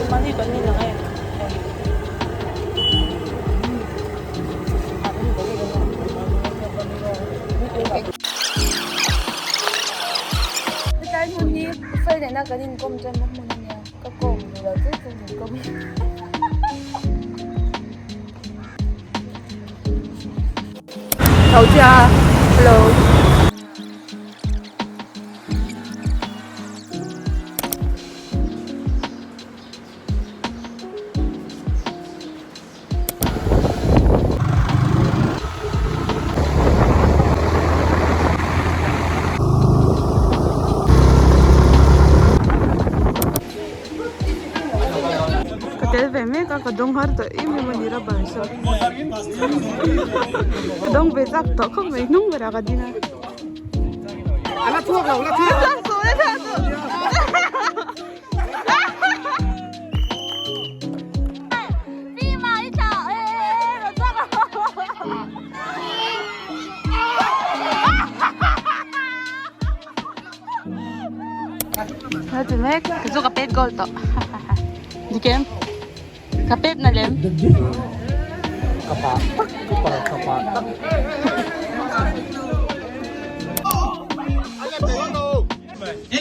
Keimahni kan ni nang e. Hetlai hmun hi Ufel nena kan inkawm tanna hmun a nia, ka kawm duh lo chu chu min kawm. Tho chiah a, hello. Ka tel ve mek a ka dawng har tawh em em a ni rubber saw ka dawng ve chak tawh khawp mai hnung berah ka ding a. Chu ka pet goal tawh Dikem ka pet na lem Ka pa tak ka pa ka pa tak.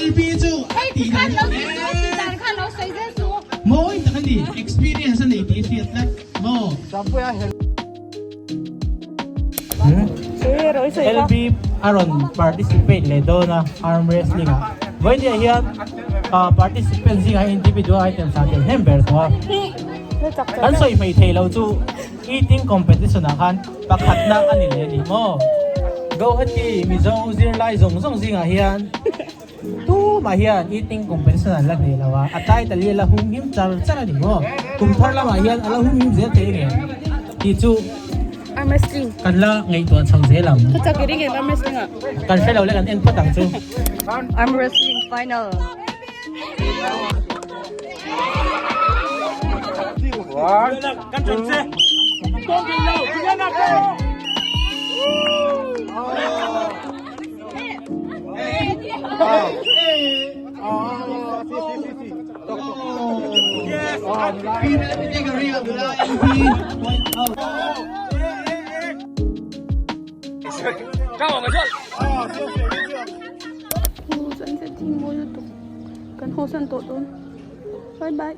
LB chu a tih dan mawi tak a ni experience a nei tih a hriat tlat maw. LB a rawn participate leh dawn a arm wrestling ah vawinia hian participant zingah individual items ah tel hnem ber tawh a kan sawi hmei thei lo chu eating competition ah khan pakhatna a ni leh a ni maw Guwahati Mizo zirlai zawng zawng zingah hian tumah hian eating competition an la hneh lo a a title hi a la hum him char char a ni maw kum thar lamah hian a la hum him zel thei ang em tih chu Arm wrestling kan la ngaihtuah chho zel ang. Ka chak i ring em arm wrestling ah? Kan hre lo le kan en phawt ang chu. Arm wrestling final. Sunset hi mawi lutuk kan haw san tawh dawn bye bye.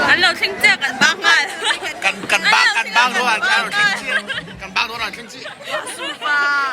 An lo thleng chiah kan bang nghal. Kan kan bang kan bang dawn an thleng chiah. Kan bang dawn an thleng chiah. Super.